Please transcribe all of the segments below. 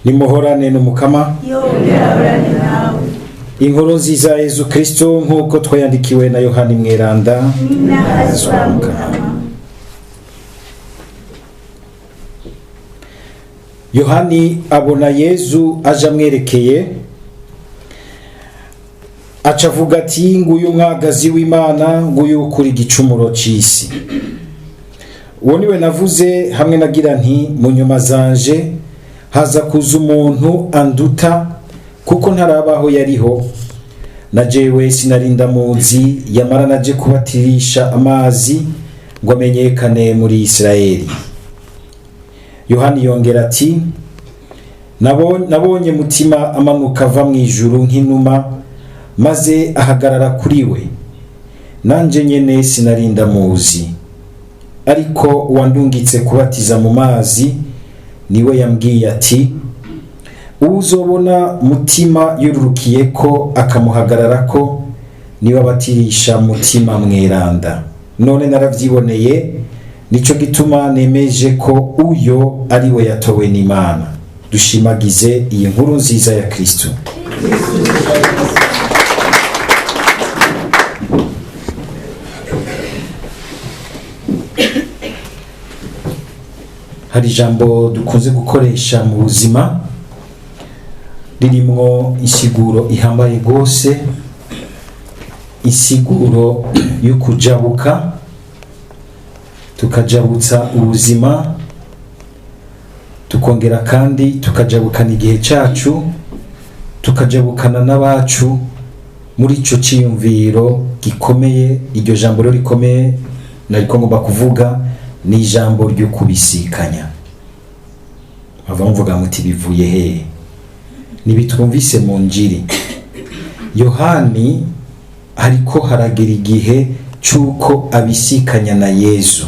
Nimuhorane n'Umukama. Yongera ahorane nawe. Inkuru nziza ya Yezu Kristo nk'uko twayandikiwe na Yohani Mweranda. N'ahazwa Mukama. Yohani abona Yezu aje amwerekeye, aca avuga ati: "Nguyu umwagazi w'Imana, nguyu ukura igicumuro c'isi. Uwo niwe navuze hamwe nagira nti: mu nyuma zanje haza kuza umuntu anduta, kuko ntarabaho yariho. Na jewe sinarinda muzi, yamara naje kubatirisha amazi ngo amenyekane muri Isirayeli." Yohani yongera ati: "Nabonye Mutima amanuka ava mu ijuru nk'inuma, maze ahagarara kuri we. Nanje nyene sinarinda muzi, ariko uwandungitse kubatiza mu mazi niwe yambwiye ati: uzobona Mutima yururukiyeko akamuhagararako, niwe abatirisha Mutima Mweranda. None naravyiboneye, nico gituma nemeje ko uyo ari we yatowe n'Imana." Dushimagize iyi nkuru nziza ya Kristo. Hari ijambo dukunze gukoresha mu buzima ririmwo insiguro ihambaye rwose, insiguro yo kujabuka, tukajabutsa ubuzima, tukongera kandi tukajabukana igihe cacu, tukajabukana n'abacu muri ico ciyumviro gikomeye. Iryo jambo rero rikomeye nariko ngomba kuvuga ni ijambo ryo kubisikanya. Bava muvuga muti: "Bivuye hehe?" Nibitwumvise mu njiri. Yohani hariko haragera igihe c'uko abisikanya na Yezu.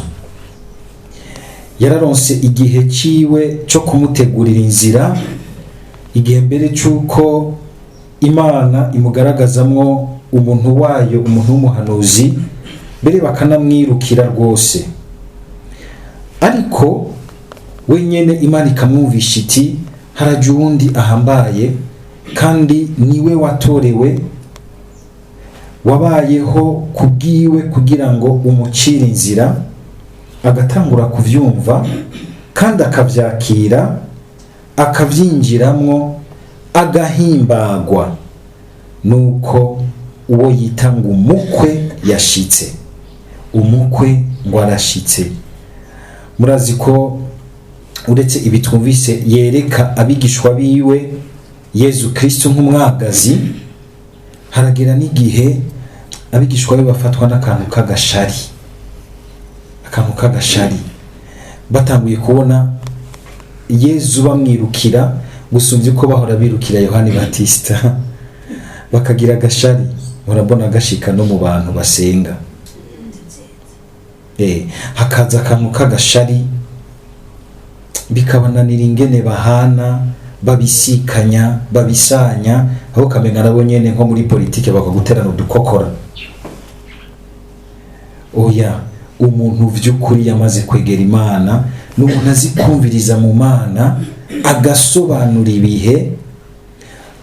Yararonse igihe ciwe co kumutegurira inzira, igihe mbere c'uko Imana imugaragazamwo umuntu wayo, umuntu w'umuhanuzi, mbere bakanamwirukira rwose. Ariko wenyene Imana ikamwumvisha iti: "Haraje uwundi ahambaye, kandi niwe watorewe, wabayeho kubwiwe kugira ngo umucire inzira." Agatangura kuvyumva kandi akavyakira, akavyinjiramwo, agahimbagwa nuko uwo yita ngo umukwe yashitse. Umukwe ngo arashitse. Murazi ko uretse ibi twumvise yereka abigishwa biwe Yezu Kristo nk'umwagazi, haragera n'igihe abigishwa be bafatwa n'akantu k'agashari, akantu k'agashari, batanguye kubona Yezu bamwirukira gusumvya uko bahora birukira Yohani Batista, bakagira agashari. Murabona gashika no mu bantu basenga, hakaza akantu k'agashari, bikabananira ingene bahana, babisikanya, babisanya, aho kamenga nabo nyene nko muri politike bakaguterana udukokora. Oya, umuntu vy'ukuri yamaze kwegera Imana ni umuntu azi kumviriza mu Mana, agasobanura ibihe,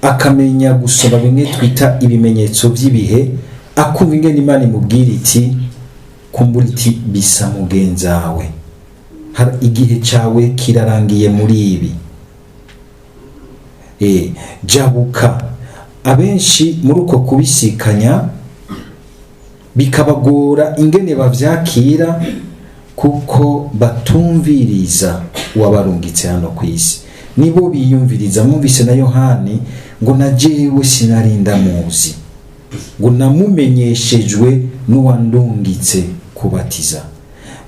akamenya gusoma bimwe twita ibimenyetso vy'ibihe, akumva ingene Imana imubwira iti: "Kumbura iti bisa mugenzawe, igihe cawe kirarangiye muri ibi, jabuka." Abenshi muri uko kubisikanya bikabagora ingene bavyakira, kuko batumviriza uwabarungitse hano kw'isi, nibo biyumviriza. Mwumvise na Yohani ngo: "Na jewe sinarinda muzi, ngo namumenyeshejwe n'uwandungitse kubatiza."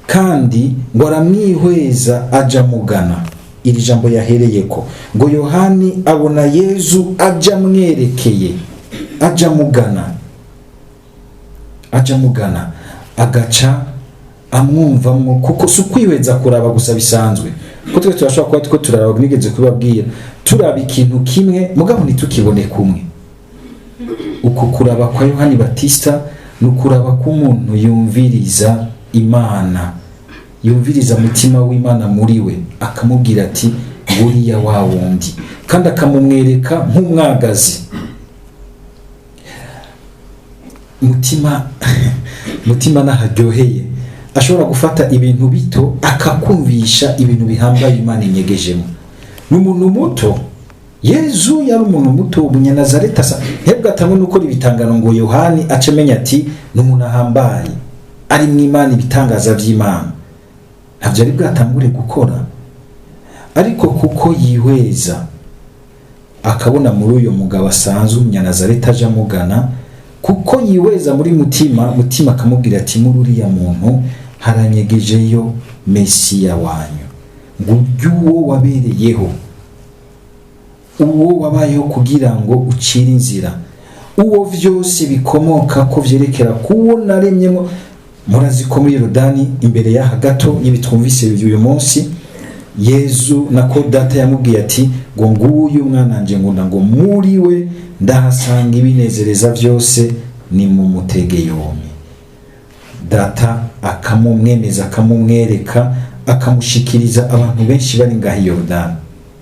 Kandi ngo aramwihweza aja mugana. Iri jambo yahereyeko ngo Yohani abona Yezu aja amwerekeye, aja mugana, aja mugana, agaca amwumvamwo, kuko si ukwihweza kuraba gusa bisanzwe, ko twe turashobora kuba two turaraba, nigeze kubabwira, turaba ikintu kimwe mugabo ntitukibone kumwe. Uku kuraba kwa Yohani Batista ni ukuraba k'umuntu yumviriza Imana, yumviriza mutima w'Imana muri we, akamubwira ati: Nguriya wa wundi, kandi akamumwereka nk'umwagazi. Mutima mutima naharyoheye, ashobora gufata ibintu bito akakumvisha ibintu bihambaye Imana inyegejemo. Ni umuntu muto, Yezu yari umuntu muto, umunyanazareti asa hebwe atabona ukora ibitangano ngo Yohani ace amenya ati ni umuntu ahambaye, ari mu Imana, ibitangaza by'Imana ntabyo ari bwatangure gukora. Ariko kuko yihweza akabona muri uyu mugabo asanzwe umunyanazareti aje amugana, kuko yihweza muri mutima, mutima akamubwira ati muri uriya muntu haranyegejeyo Mesiya wanyu, ngo ujye uwo wabereyeho, uwo wabayeho kugira ngo ucire inzira, uwo vyose bikomoka ko vyerekera kuwo naremyemo. Murazi ko muri Yorodani imbere y'aha gato y'ibitwumvise uyu munsi, Yezu nako Data yamubwiye ati ngo nguyu mwana wanje ngunda, ngo muri we ndahasanga ibinezereza vyose, ni mu mutege yombi. Data akamumwemeza, akamumwereka, akamushikiriza abantu benshi bari ngaho i Yorodani,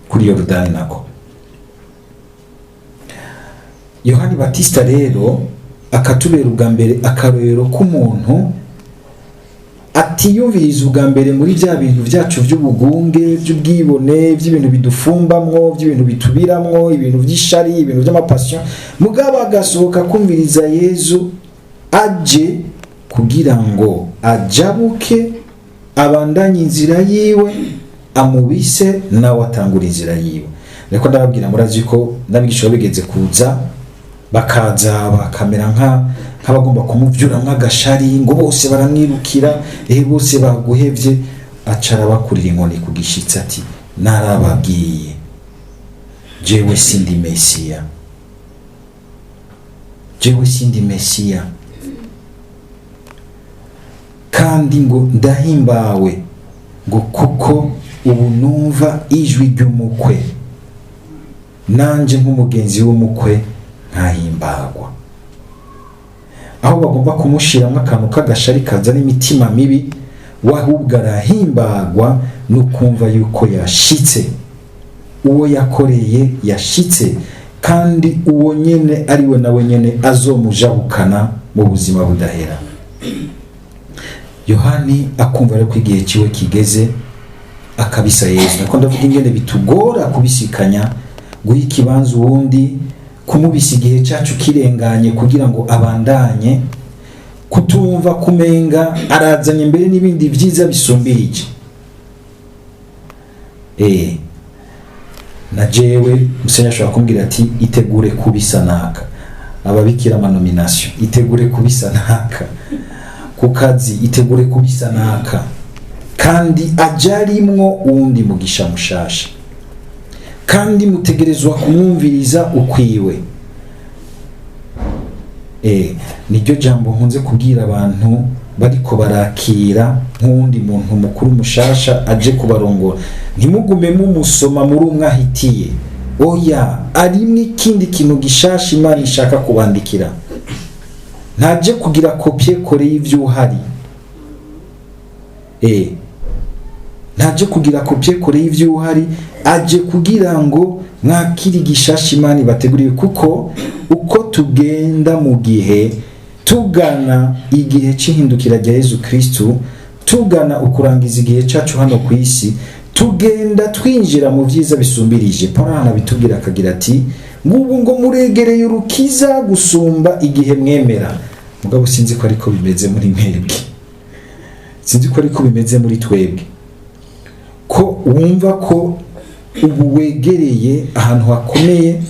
kuri Yorodani nako. Yohani Batista rero akatubera ubwa mbere akarorero k'umuntu atiyumviriza ubwa mbere muri bya bintu byacu by'ubugunge, by'ubwibone, by'ibintu bidufumbamwo, by'ibintu bitubiramwo, ibintu by'ishari, ibintu by'amapasiyo, mugabo agasohoka kumviriza Yezu aje kugira ngo ajabuke, abandanye inzira yiwe, amubise nawe atangura inzira yiwe. Ariko ndababwira, murazi ko n'abigisha bigeze kuza bakaza bakamera nk'abagomba kumuvyura nk'agashari, ngo bose baramwirukira, bose baguhevye, aca arabakurira inkoni ku gishitsi ati narababwiye, jewe sindi Mesiya, jewe sindi Mesiya, kandi ngo ndahimbawe ngo kuko ubu numva ijwi ry'umukwe, nanje nk'umugenzi w'umukwe nkahimbagwa. Aho bagomba kumushiramo akantu k'agashari kazana imitima mibi, we ahubwo arahimbagwa no kumva yuko yashitse, uwo yakoreye yashitse, kandi uwo nyene ari we nawe nyene azomujabukana mu buzima budahera. Yohani akumva rero ko igihe ciwe kigeze, akabisa Yezu. Nako ndavuga ingene bitugora kubisikanya, guha ikibanza uwundi, kumubisa igihe cyacu kirenganye kugira ngo abandanye, kutumva kumenga arazanye mbere n'ibindi byiza bisumbirije. Na jewe musenyeri ashobora kumbwira ati itegure kubisa naka, ababikira amanomination itegure kubisa naka, ku kazi itegure kubisa naka, kandi ajarimwo uwundi mugisha mushasha, kandi mutegerezwa kumwumviriza ukwiwe. Niryo jambo nkunze kubwira abantu bariko barakira nk'uwundi muntu mukuru mushasha aje kubarongora, ntimugume mumusoma muri umwe ahitiye, oya, arimwo ikindi kintu gishasha Imana ishaka kubandikira. Ntaje kugira copier-coller y'ivyuhari, ntaje kugira copier-coller y'ivyuhari, aje kugira ngo mwakire igishasha Imana ibateguriye, kuko uko tugenda mu gihe tugana igihe c'ihindukira rya Yezu Kristu, tugana ukurangiza igihe cacu hano ku isi, tugenda twinjira mu vyiza bisumbirije. Paul arabitubwira akagira ati ngubu ngo muregereye urukiza gusumba igihe mwemera. Mugabo sinzi ko ariko bimeze muri mwebwe, sinzi ko ariko bimeze muri twebwe, ko wumva ko ubu wegereye ahantu hakomeye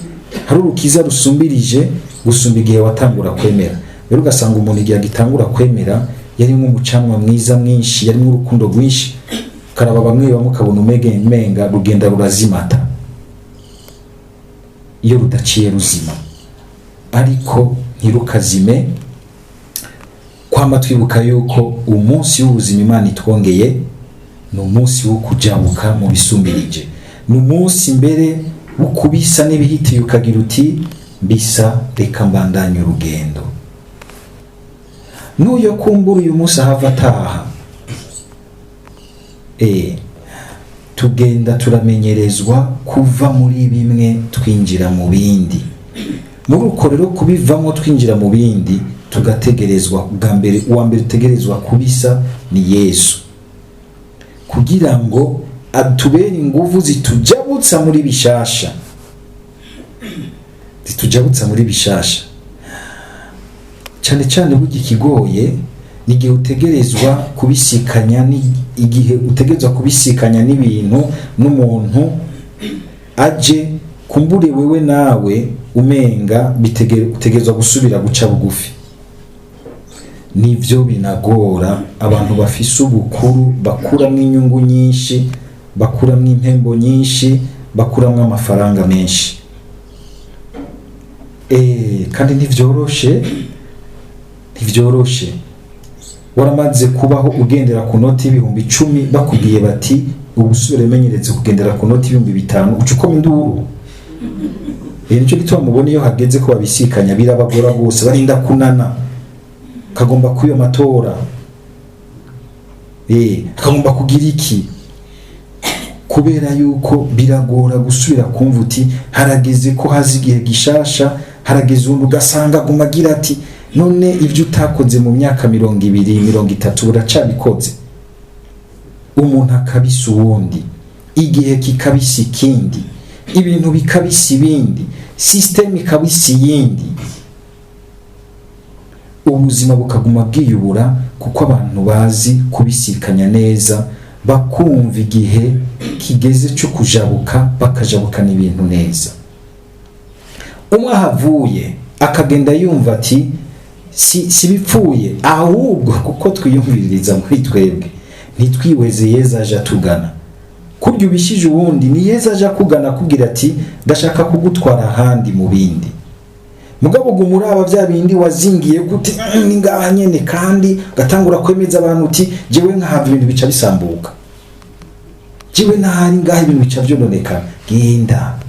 hari urukiza rusumbirije gusumba igihe watangura kwemera. Rero ugasanga umuntu igihe agitangura kwemera yari nk'umucanwa mwiza mwinshi, yari nk'urukundo rwinshi, karaba bamwe bamwe ukabona umenga rugenda rurazimata iyo rudaciye ruzima, ariko ntirukazime. Kwama twibuka yuko umunsi w'ubuzima Imana itwongeye ni umunsi wo kujabuka mu bisumbirije, ni umunsi mbere wo kubisa n'ibihitiye ukagira uti mbisa reka mbandanye urugendo. N'uyo kumbura uyu munsi ahava ataha, Tugenda turamenyerezwa kuva muri bimwe twinjira mu bindi. Muri uko rero kubivamo twinjira mu bindi, tugategerezwa bwa mbere, uwa mbere utegerezwa kubisa ni Yesu, kugira ngo atubere inguvu zitujabutsa muri bishasha, zitujabutsa muri bishasha. Cyane cyane burya ikigoye ni igihe utegerezwa kubisikanya, ni igihe utegerezwa kubisikanya n'ibintu n'umuntu aje kumbure wewe nawe umenga utegerezwa gusubira guca bugufi. Nivyo binagora abantu bafise ubukuru, bakuramwo inyungu nyinshi, bakuramwo impembo nyinshi, bakuramwo amafaranga menshi. Kandi ntivyoroshe, ntivyoroshe. Waramaze kubaho ugendera ku noti 10,000, bakubwiye bati ubusubire menyeretse kugendera ku noti 5,000, uca ukoma induru. Nico gituma mubona iyo hageze ko babisikanya birabagora gose, barinda kunana. Kagomba kuyo matora, kagomba kugira iki, kubera yuko biragora gusubira kumva uti harageze ko hazi igihe gishasha, harageze undi ugasanga aguma agira ati none ibyo utakoze mu myaka 20, 30 uracabikoze. Umuntu akabisa uwundi, igihe kikabisa ikindi, ibintu bikabisa ibindi, system ikabisa iyindi, ubuzima bukaguma bwiyubura, kuko abantu bazi kubisikanya neza, bakumva igihe kigeze cyo kujabuka, bakajabukana ibintu neza. Umwe ahavuye akagenda yumva ati si bipfuye, ahubwo kuko twiyumviririza muri twebwe ntitwihweze Yezu aje atugana. Kurya ubishije uwundi ni Yezu aje akugana akubwira ati ndashaka kugutwara ahandi mu bindi. Mugabo gumuraba bya bindi wazingiye gute ni ngaha nyene, kandi gatangura kwemeza abantu uti jewe nkahava ibintu bica bisambuka, jewe nahari ngaha ibintu bica vyononeka, genda.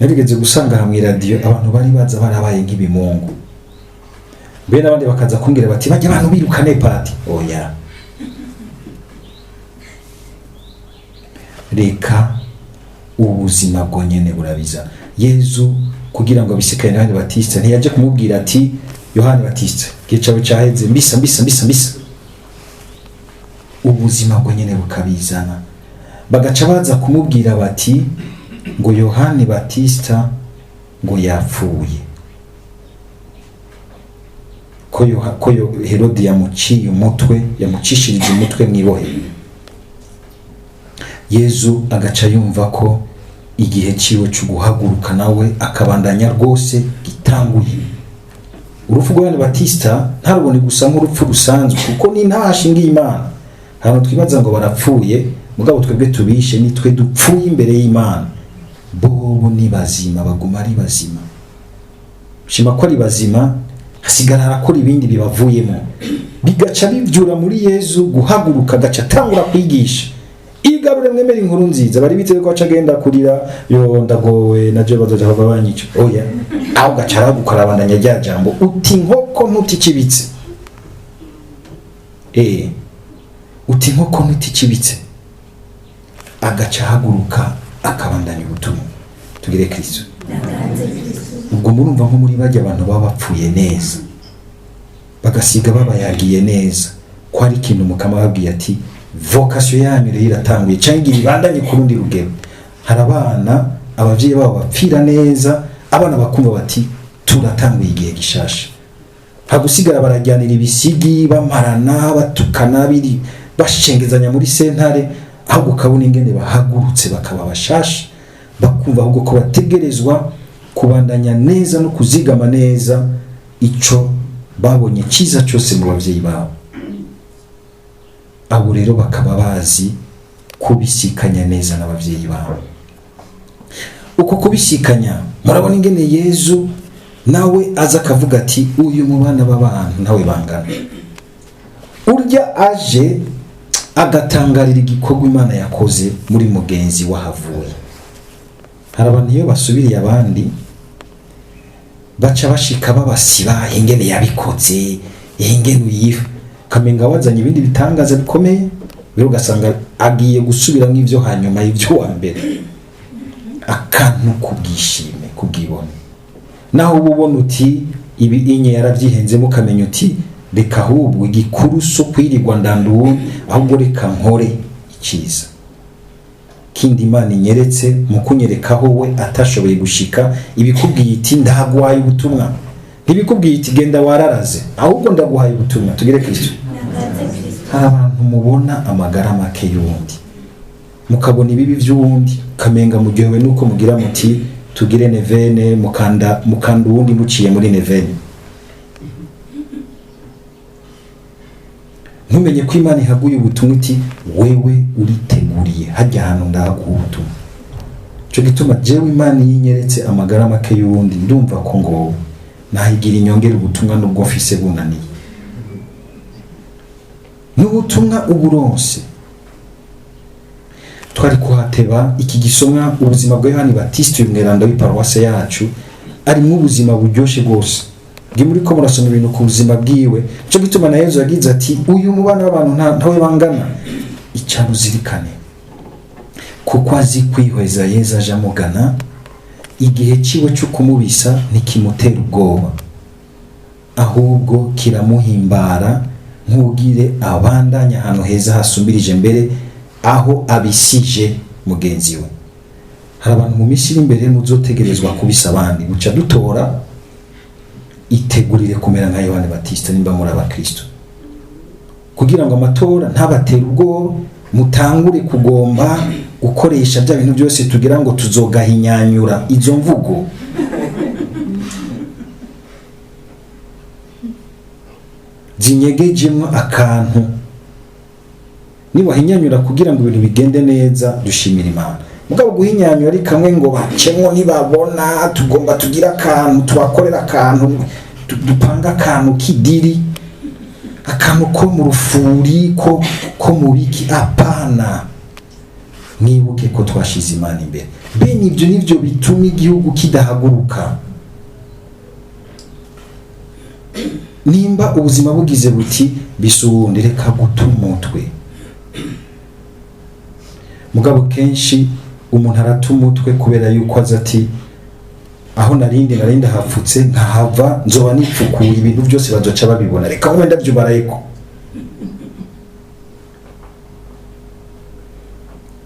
Narigeze gusanga hamwe radio abantu bari baza barabaye nk'ibimungu, mbe n'abandi bakaza kumbwira bati bajya abantu birukane pati. Oya, reka ubuzima bwonyene burabiza. Yezu kugira ngo abisikane Yohani Batista ntiyaje kumubwira ati Yohani Batista gicawe caheze, mbisa mbisa mbisa mbisa. Ubuzima bwonyene bukabizana. Bagaca baza kumubwira bati ngo Yohani Batista ngo yapfuye, ko Herode yamuciye umutwe, yamucishirije umutwe mwibohe. Yezu agaca yumva ko igihe ciwe cyo guhaguruka nawe akabandanya rwose gitanguye. Urupfu rwa Yohani Batista ntarubone gusa nk'urupfu rusanzwe, kuko ni ntashingiye Imana. Hano twibaza ngo barapfuye, mugabo twebwe tubishe nitwe dupfuye imbere y'Imana. Bobo ni bazima, baguma ari bazima. Shima ko ari bazima, hasigara arakora ibindi bibavuyemo, bigaca bivyura muri Yezu guhaguruka, agaca atangura kwigisha. Igarure mwemere inkuru nziza, bari biteze ko aca agenda kurira yo ndagowe naje bazoja bava banyica. Oya, aho gaca aragukora abandanya rya jambo uti nkoko ntutikibitse. Uti nkoko ntutikibitse. Agaca ahaguruka akabandanya ubutumwa. Tugire Kristo. Ubwo murumva nko muri bajya abantu baba bapfuye neza, bagasiga babayagiye neza, ko ari ikintu mukama babwiye ati vocation yanyu rero iratanguye, cyangwa ibandanye ku rundi rugero. Hari abana abavyeyi babo bapfira neza, abana bakumva bati turatanguye igihe gishasha. Hagusigara barajyanira ibisigi, bamarana, batukana, biri bashengezanya muri sentare, ahubwo ukabona ingene bahagurutse bakaba bashasha, bakumva ahubwo ko bategerezwa kubandanya neza no kuzigama neza ico babonye cyiza cyose mu bavyeyi babo. Abo rero bakaba bazi kubisikanya neza n'abavyeyi babo. Uko kubisikanya, murabona ingene Yezu nawe aza akavuga ati uyu mu bana b'abantu ntawe bangana. Urya aje agatangarira igikorwa Imana yakoze muri mugenzi wahavuye. Hari abantu iyo basubiriye abandi baca bashika babasiba ingene yabikoze, ingene uyifa. Kamenga wazanye ibindi bitangaza bikomeye, rero ugasanga agiye gusubira nk'ivyo hanyuma y'ivyo wa mbere. Akantu kubwishime, kubwibone. Naho uba ubona uti ibi inye yarabyihenzemo, ukamenya uti reka ahubwo igikuru so kwirirwa ndanduwe, ahubwo reka nkore icyiza kindi Imana inyeretse mu kunyerekaho we atashoboye gushika. Ibikubwiye iti ndaguhaye ubutumwa, ntibikubwiye iti genda wararaze, ahubwo ndaguhaye ubutumwa. Tugire Kristo. Hari abantu mubona amagara make y'uwundi, mukabona ibibi by'uwundi, kamenga muryohewe nuko mugira muti tugire nevene, mukanda mukanda uwundi muciye muri nevene. Ntumenye ko Imana ihaguye ubutumwa iti wewe uriteguriye hajya ahantu ndahaguha ubutumwa. Ico gituma jewe Imana yinyeretse amagara make y'uwundi, ndumva ko ngo nahigira inyongera ubutumwa nubwo mfise bunaniye. N'ubutumwa uburonse twari kuhateba. Iki gisomwa ubuzima bwa Yohani Batiste, uyu mweranda w'iparuwase yacu, arimwo ubuzima buryoshe rwose. Ngi muri ko murasoma ibintu ku buzima bwiwe. Nico gituma na Yezu yagize ati uyu mubana w'abantu ntawe bangana. Icaro uzirikane, kuko azi kwihweza Yezu aje amugana, igihe ciwe cyo kumubisa ntikimutera ubwoba, ahubwo kiramuhimbara nk'ugire abandanya ahantu heza hasumbirije mbere aho abisije mugenzi we. Hari abantu mu minsi iri imbere muzotegerezwa kubisa abandi, buca dutora. Itegurire kumera nka Yohani Batista nimba muri abakristo, kugira ngo amatora ntabatere ubwoba, mutangure kugomba gukoresha bya bintu byose tugira ngo tuzogahinyanyura izo mvugo zinyegejemwo akantu. Nibahinyanyura kugira ngo ibintu bigende neza, dushimira Imana. Mugabo guhinyanyura ari kamwe ngo bacemwo ntibabona, tugomba tugira akantu tubakorera, akantu dupanga, akantu k'idiri, akantu ko mu rufuri, ko mu biki. Apana, mwibuke ko twashize Imana imbere. Bene ibyo nivyo bituma igihugu kidahaguruka. Nimba ubuzima bugize buti bisuwundi, reka guta umutwe. Mugabo kenshi umuntu arata umutwe kubera yuko aza ati aho narindi narindi hapfutse nkahava nzoba nipfukuye, ibintu byose bazoca babibona, reka wenda ndabyubarayeko.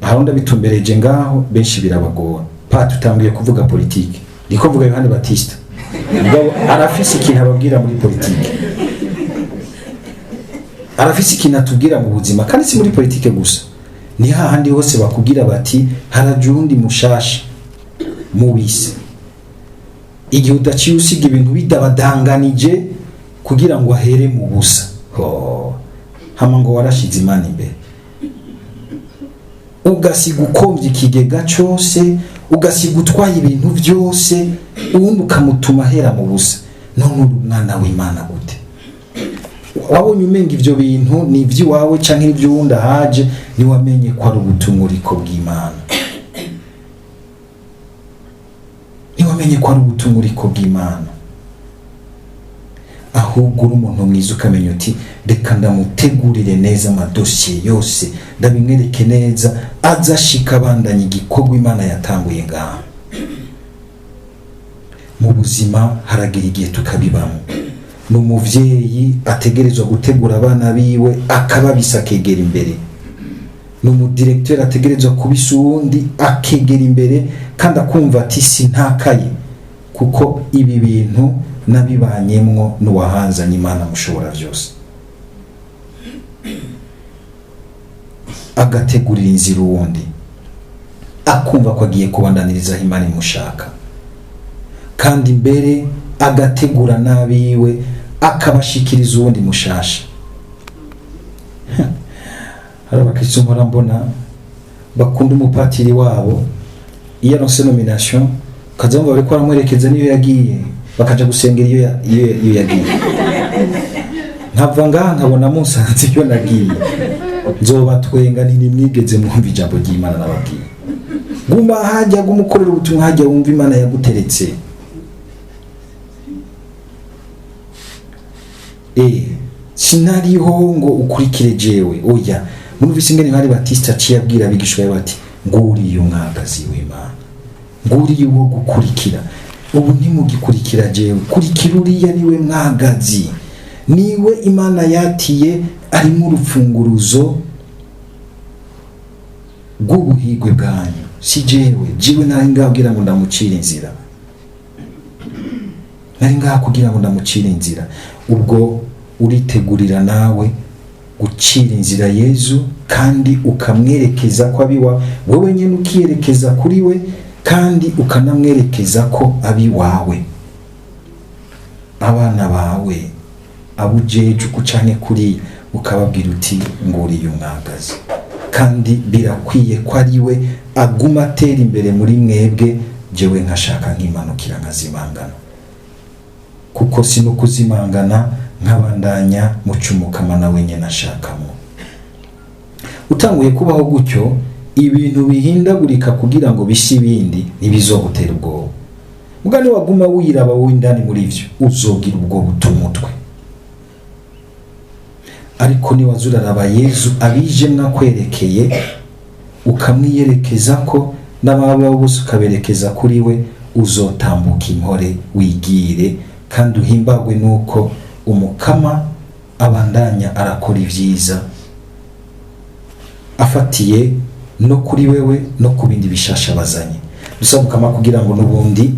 Aho ndabitumbereje ngaho benshi birabagora. Pa tutangiye kuvuga politike, ndiko mvuga Yohani Batista. Mugabo arafise ikintu ababwira muri politike, arafise ikintu atubwira mu buzima, kandi si muri politike gusa, ni hahandi hose bakubwira bati haraje uwundi mushasha mubise. Igihe udaciye usiga ibintu bidabadanganije kugira ngo ahere mu busa, hama ngo warashize Imana imbere, ugasiga ukomvye ikigega cose, ugasiga utwaye ibintu vyose, uwundi ukamutuma ahera mu busa. None uri umwana w'Imana gute? Wabonye umenga ivyo bintu ni ivy'iwawe canke ivy'uwundi ahaje, ntiwamenye ko ari ubutumwa uriko bw'Imana. Ntiwamenye ko ari ubutumwa uriko bw'Imana. Ahubwo uri umuntu mwiza ukamenya uti reka ndamutegurire neza amadosiye yose, ndabimwereke neza, azashika abandanya igikorwa Imana yatanguye ngaha. Mu buzima haragira igihe tukabibamo. Ni umuvyeyi ategerezwa gutegura abana biwe akababisa akegera imbere, ni umudirekteur ategerezwa kubisa uwundi akegera imbere, kandi akumva ati sintakaye kuko ibi bintu nabibanyemwo n'uwahanzanye Imana mushobora vyose. Agategurira inzira uwundi, akumva ko agiye kubandaniriza aho Imana imushaka, kandi mbere agategura n'abiwe akabashikiriza uwundi mushasha. Hari abakristo mpora mbona bakunda umupatiri wabo, iyo aronse nomination kaza ngo bariko baramwerekeza niyo yagiye, bakaja gusengera iyo yagiye. Nkava ngaha nkabona munsanze iyo nagiye, nzobatwenga nti nimwigeze mwumva ijambo ry'Imana nababwiye. Guma hajya, guma ukorera ubutumwa hajya, wumva Imana yaguteretse. Sinariho ngo ukurikire jewe, oya. Murumvise ingene Yohani Batista aciye abwira abigishwa be bati nguriye umwagazi w'Imana, nguriye uwo gukurikira. Ubu ntimugikurikira jewe, kurikira uriya, niwe mwagazi, niwe Imana yatiye, arimo urupfunguruzo rw'ubuhigwe bwanyu, si jewe. Jewe nari ngaho kugira ngo ndamucire inzira, nari ngaho kugira ngo ndamucire inzira. Ubwo uritegurira nawe gucira inzira Yezu, kandi ukamwerekeza ko abiwa wewe nyene, ukiyerekeza kuri we, kandi ukanamwerekeza ko abi wawe, abana bawe, abo ujeje uku canke kuriya, ukababwira uti nguriye umwagazi, kandi birakwiye ko ari we aguma atera imbere muri mwebwe, jewe nkashaka nkimanukira nkazimangana, kuko si no kuzimangana nkabandanya mucumukama nawe nyene ashakamo. Utanguye kubaho gutyo, ibintu bihindagurika kugira ngo bishe ibindi ntibizogutera ubwoba. Mugani waguma wiraba wowe indani muri vyo, uzogira ubwoba utumutwe. Ariko niwaza uraraba Yezu abije mwakwerekeye, ukamwiyerekeza ko n'abawe bose ukaberekeza kuri we, uzotambuka impore, wigire kandi uhimbagwe nuko umukama abandanya arakora ibyiza afatiye no kuri wewe no ku bindi bishasha bazanye. Dusaba umukama kugira ngo n'ubundi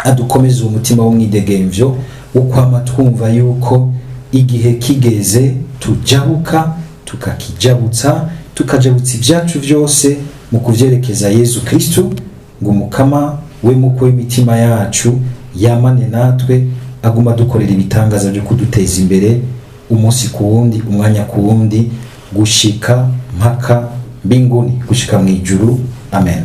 adukomeze uwo mutima w'umwidegemvyo wo kwama twumva yuko igihe kigeze tujabuka, tukakijabutsa, tukajabutsa ibyacu byose mu kuvyerekeza Yezu Kristu, ngo umukama we muko w'imitima yacu yamane natwe, aguma dukorera ibitangaza byo kuduteza imbere umunsi ku wundi, umwanya ku wundi, gushika mpaka mbinguni, gushika mu ijuru. Amen.